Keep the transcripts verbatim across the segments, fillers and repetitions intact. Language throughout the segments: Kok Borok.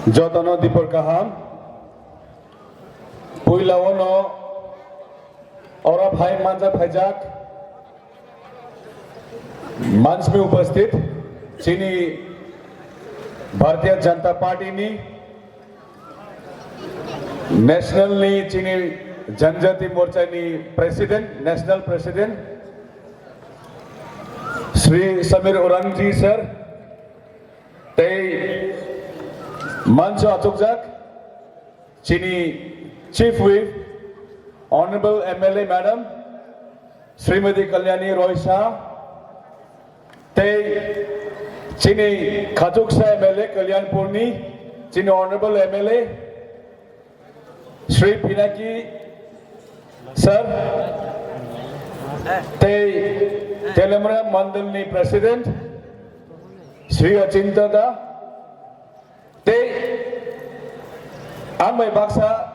Jotono dipor kaham. Puila ono oro phai manja phaijak mansmi upasthit chini Bharatiya Janata Party ni National ni chini Janjati Morcha ni President, National President, Shri Samir Urangji sir, tei mancho achukjak chini Chief Whip, Honorable M L A Madam, Srimati Kalyani Roy Shah, tei chini khachuksa M L A Kalyanpurni, chini Honorable M L A Shri Pinaki Sir, tei Telemra Mandalni President Shri Achinta Da, tei ang bai baksa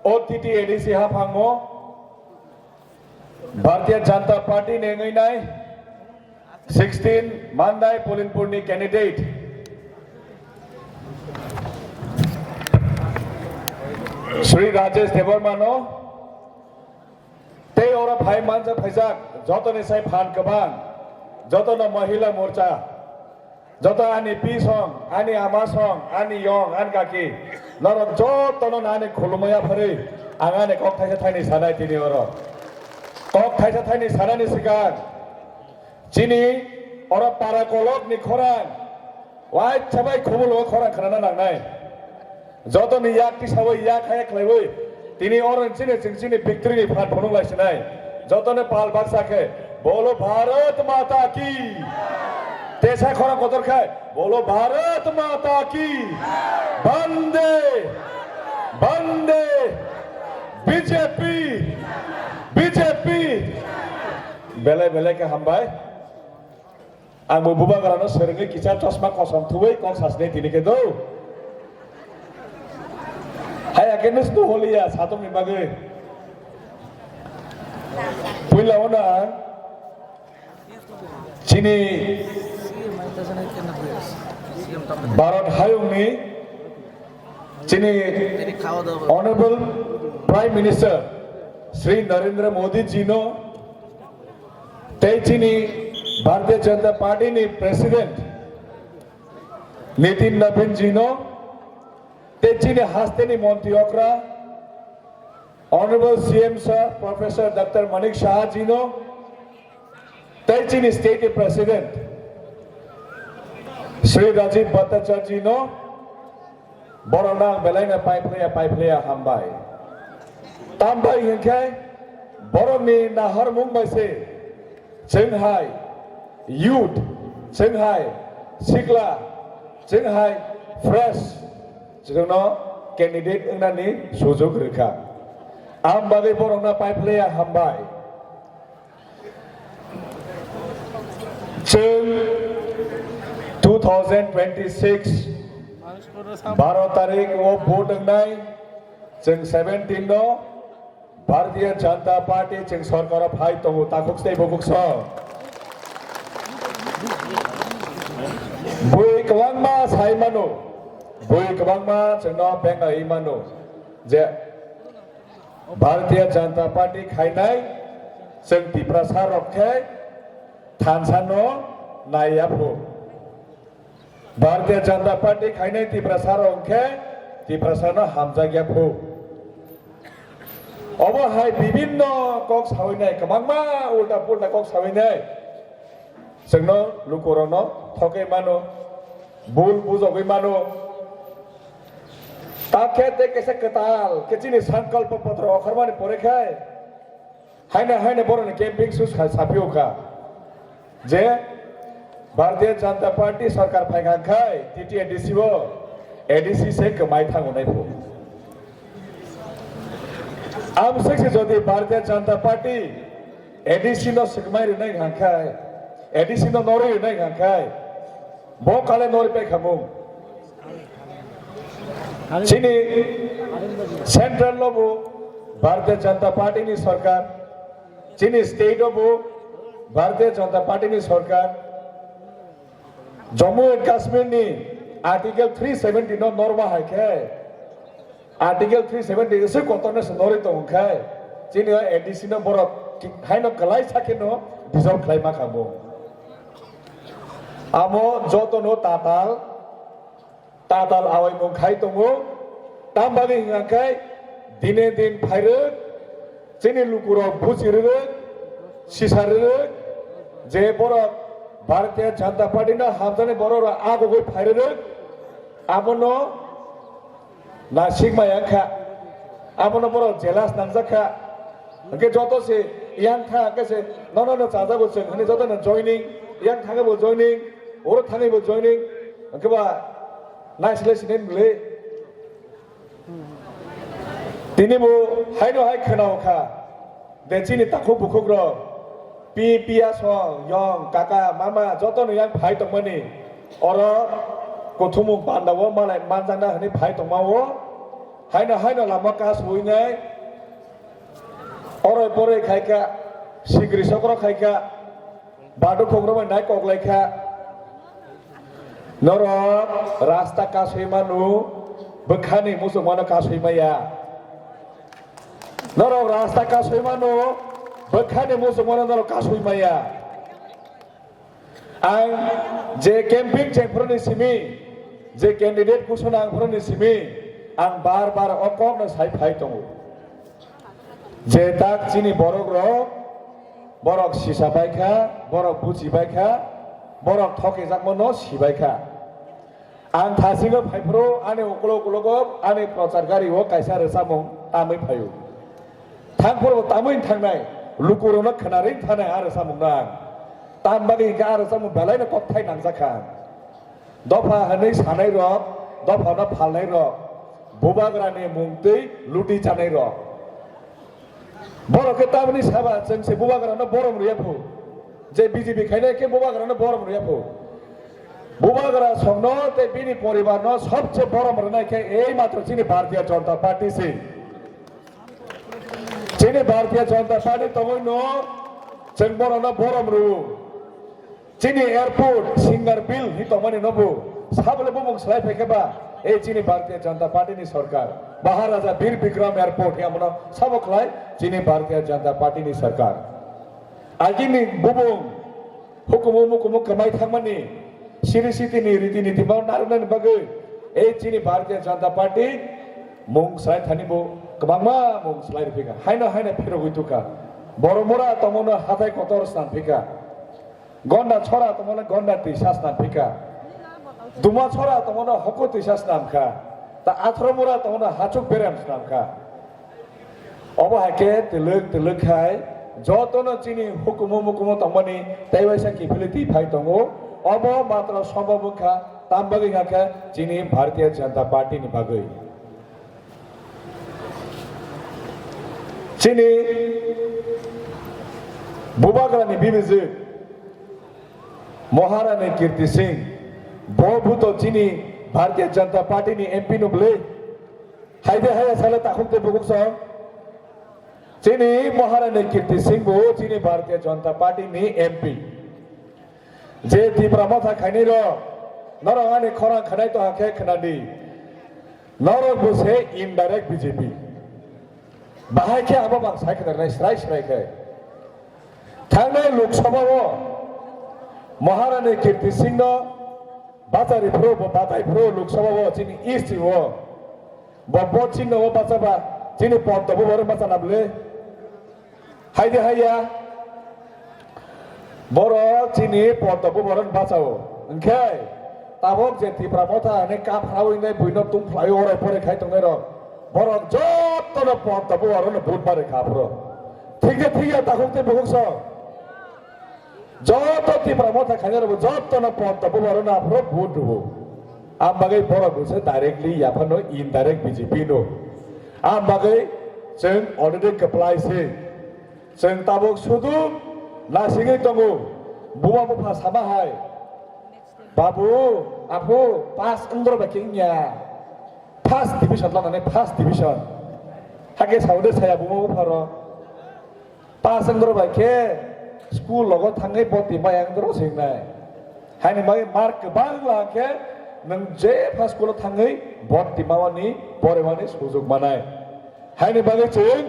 O T T A D C haphango Bharatiya Janata Party ni wngwi nai sixteen Mandai Polinpur ni candidate Shri Rajesh Debbarma no tei oro phai manja phaijak joto ni sai phan kwbang, joto no Mahila Morcha, joto ani pi song, ani ama song, ani yong, ani kaki, norok joto no nani khulumaya phari ang ani kok thaisa thaini sanai tini oro. Kok thaisa thaini sanani swkang chini oro para kolok ni khorang, waisa bai khumul o khorang khnana nangnai. Joto ni yak tisawi yak hai khlaiwi tini oro chini ching chini victory ni phan phunuk lai sinai. Joto ni pal baksa khe bolo Bharat Mata ki. Tesa khorang kotor khai bolo Bharat Mata ki. Bande Bande B J P B J P. Belai belai khe hambai. Ang bo bubagrano swrwngwi kisa chosma kosom thuwi kok sasne tini khe do. Hai ake nus tu holiya satung ni bagwi. Puila ona chini Bharat hayung ni chini Honorable Prime Minister Shri Narendra Modi ji no tei chini Bharatiya Janata Party ni President Nitin Nabin ji no, tei chini haste ni montri okra Honorable C M sir Professor Doctor Manik Saha ji no, tei chini state ni President Shri Rajiv Bhattacharya ji no, borok no ang belai no paiphlaiya, paiphlaiya hambai. Tambai hinkhe borok ni naharmung bai se chwng hai youth, chwng hai sikla, chwng hai fresh, chwngno candidate wngnani sujok rwkha. Ang bagwi borokno paiphlaiya hambai. Chwng two thousand twenty-six baro tarik o vote wngnai, chwng seventeen no Bharatiya Janata Party chwng sorkaro phai tongo takhuk tei bukhuk song. Bui kwbangma sai mano, bui kwbangma chwngno benga wi mano je Bharatiya Janata Party khainai chwng Tiprasa rok khe thansa no nai ya phu. Bharatiya Janata Party khainai Tiprasa rok khe Tiprasa no hamjak ya phu. Obo hai bibinno kok sawi nai, kwbangma ulta pulta kok sawi nai. Chwngno lukurokno thokwi mano, bul bujogwi mano. Ta khe tei kaisa kwtal khe chini sankalpo potro okhormani pore khai haino haino borokni campaign sus khai saphiyokha je Bharatiya Janata Party sarkar phaikha khai T T A D C o A D C se kwmai thango nai phu. Amswk se jodi Bharatiya Janata Party A D C no swkmai rwnai hwnkhai, A D C no norwi rwnai hwnkhai, bo kale norwi pai khamung. Chini central no bo Bharatiya Janata Party ni sarkar, chini state o bo Bharatiya Janata Party ni sarkar, Jammu and Kashmir ni Article three seventy no norma hai khe, Article three seventy se kotor no se norwi tong khai, chini A D C no borok ki-, haino kwlai sakhe no dissolve khlai ma kha bo. Amo joto no tatal, tatal awaimung khai tongo, tam bagwi hwnka khai dine din phairwk, chini lukurok buji rwrwk, sisa rwrwk, je borok Bharatiya Janata Party no hamjaknai borok rok agogwi phairwrwk, abono nasikma yang kha, abono borok jealous nangjak kha, hwnkhe joto se yang kha, hwnkhe se nono no chajago chwng hwnwi joto no joining, yang thangwi bo joining, oro thangwi bo joining, hwnkhe ba naisilai sinai bwlwi. Tini bo haino hai khwnao kha, de chini takhuk bukhuk rok, pi, piya song, yong, kaka, mama, joto no yang phai tongmani, oro kuthumung panda o malai manjakna hwnwi phai tongma o, haino haino lama kasui nai, oroi poroi khai kha, sikri sokro khai kha. Badu khungrwmani nai kok lai kha. Norok rasta kasui manu, bwkhani muchungmano kasui maya. Norok rasta kasui manu, bwkhani muchungmano norok kasui maya. Ang je campaign chengphuruni simi, je candidate kusuna ang phuruni simi, ang bar bar o kokno sai phai tongo. Je tak chini borok rok, borok sisa bai kha, borok buchi bai kha, borok thokijakmano si bai kha. Ang thasingo phaiphuru ani ukulo ukulogo ani prochar gari o kaisa rwchapmung tamwi phaio. Thangphuru tamwi thangnai, lukurokno khwnarwi thanai a rwchapmungno ang. Tam bagwi hwnkhe a rwchapmung belaino kokthai nangjak kha. Dopha hwnwi sanai rok, dopha no phalnai rok, bubagrani mung twi luti chanai rok. Borok khe tamni saba chwng se bubagrano borom rwya phu. Je B J P khainai khe bubagrano borom rwya phu. Bubagra songno tei bini poribarno sobse borom rwnai khe ei matro chini Bharatiya Janata Party se. Chini Bharatiya Janata Party tongwi no chwng borokno borom rwo. Chini airport, Singar Bill hi tongmani no bo. Sabole bumung slai phaikhe ba, ei chini Bharatiya Janata Party ni sarkar. Maharaja Bir Bikram Airport hi amono sabo khlai chini Bharatiya Janata Party ni sarkar. Agini bumung hukumu mukumu kwmai thangmani siri siti ni riti niti ma narwknani bagwi ei chini Bharatiya Janata Party mung slai thani bo kwbangma mung slai rwphika. Haino haino phirogwi tukha. Boromura tongmano hathai kotor swnam phika. Gonda chora tongmano gonda twi sa swnam phika. Duma chora tongmano hoko twi sa swnam kha. Ta athro mura tongmano hachuk berem swnam kha. Obo hai khe twlwk twlwk khai jotono chini hukumu mukumu tongmani tei waisa kiphilwi twi phai tongo. Obo matro sombhob wngkha, tam bagwi hwnkha chini Bharatiya Janata Party ni bagwi. Chini bubagrani bibijwk Maharani Kirti Singh, bo buto chini Bharatiya Janata Party ni M P no bwlwi. Haide haya sale takhuk tei bukuk song. Chini Maharani Kirti Singh bo chini Bharatiya Janata Party ni M P. Je Tipra Motha khainai rok, norok ani khorang khanai to hakhe khwnadi. Norok bo se indirect B J P. Bahai khe abo bang sai khwnarnai srai srai khe. Thangnai Lok Sabha o Maharani Kirti Singh no bachari phuru bo batai phuru Lok Sabha o chini East o. Bo bo chini o bachaba chini Padma Bharan bachana bwle. Haide haya, borok chini Padma Bharan bachao. Hwnkhe tabok je Tipra Motha hwnwi kaphrawi nai buino tungphlai orai porai khai tongnai rok. Borok jottono Padma Bharan no vote bari kha phro. Thik je thik ya takhuk tei bukhuk song. Joto Tipra Motha khainai rok jotono Padma Bharan no aphro vote rwo. Am bagwi borok bo se directly yaphano indirect B J P no. Am bagwi chwng already kwplai se. Chwng tabuk sudu nasingwi tongo. Buma bupha sama hai. Babu, aphu, pass wngdoro bai khe wngya. First division lanani first division. Hakhe saudi saya buma bupharo. Pass wngdoro bai khe school logo thangwi boti maya wngdoro singnai. Haini bagwi mark kwbang la khe Nwng je first school o thangwi vote timawani, porewani sujug manai. Haini bagwi chwng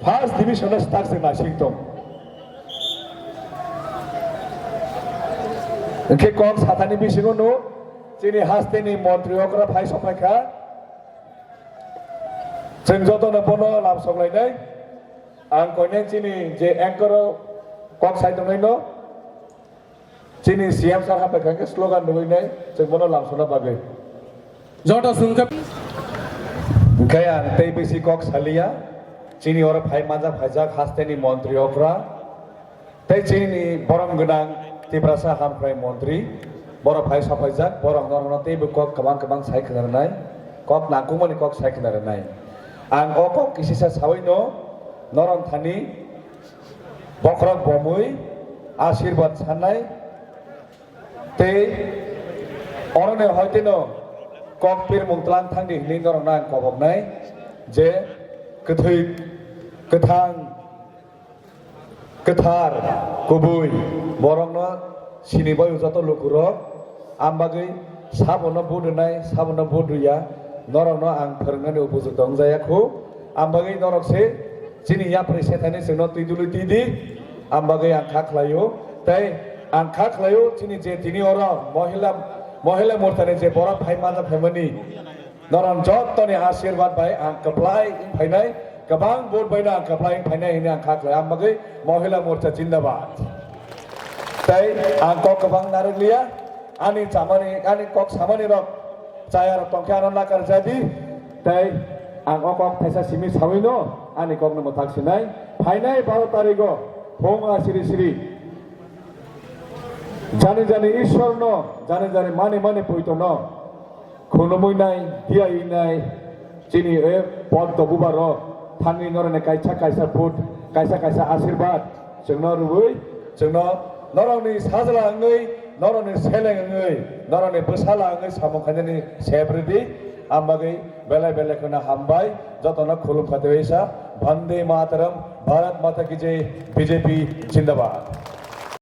first division o start se naising tong. Hwnkhe kok sathani bisingo no chini hasteni montri okra phai sokphaikha. Chwng jotono bono lamsoklainai. Ang koinai chini je anchor o kok sai tongnaino. Chini C M sir hapai kha khe slogan rwui nai, chwng bono lamsokna bagwi. Joto sungkhe. Hwnkhe ang tei bisi kok saliya, chini oro phai manjak phaijak hasteni montri okra, tei chini borom gwnang Tiprasa hamkrai montri, borok phai sokphaijak, borok norokno teibo kok kwbang kwbang sai khna rwnai, kok nangkukmani kok sai khna rwnai. Ang o kok kisisa saui no norok thani bokhorok bomwi asirwad sanai tei oroni hoiteno kok pirmung tlang thangdi hinwi norokno ang koboknai je kwthwi, kwthang, kwthar, kubui borokno sinibaio joto lukurok. Ang bagwi sabono vote rwnai, sabono vote rwya, norokno ang phwrwngnani upojukto wngjaya khu. Ang bagwi norok se chini yapri sethani chwngno twi dului twi di. Ang bagwi ang kha khlaio. Tei ang kha khlaio chini je tini oro mohila, mohila morchani je borok phai manjak phaimani, norok jottoni asirwad bai ang kwplai wng phainai, kwbang vote baino ang kwplai wng phainai hinwi ang kha khlai. Ang bagwi mohila morcha jindabad. Tei ang kok kwbang narwkliya, ani chamani, ani kok samani rok chaya rok tongkhe ano nakar jadi, tei ang o kok thaisa simi sawino ani kokno mwthak sinai. Phainai baro tarigo phung a siri siri jani jani Ishwarno, jani jani mani mani puitono khunumui nai, diya wi nai, chini e pod dobubar rok thangwi norokni kaisa kaisa vote, kaisa kaisa asirwad chwngno rwui, chwngno norokni sajla wngwi, norokni seleng wngwi, norokni bwsala wngwi samung khainani sep rwdi. Ang bagwi belai belai kheno hambai, jotono khulum kha tei waisa. Vande Mataram, Bharat Mata Ki Jai, B J P Jindabad.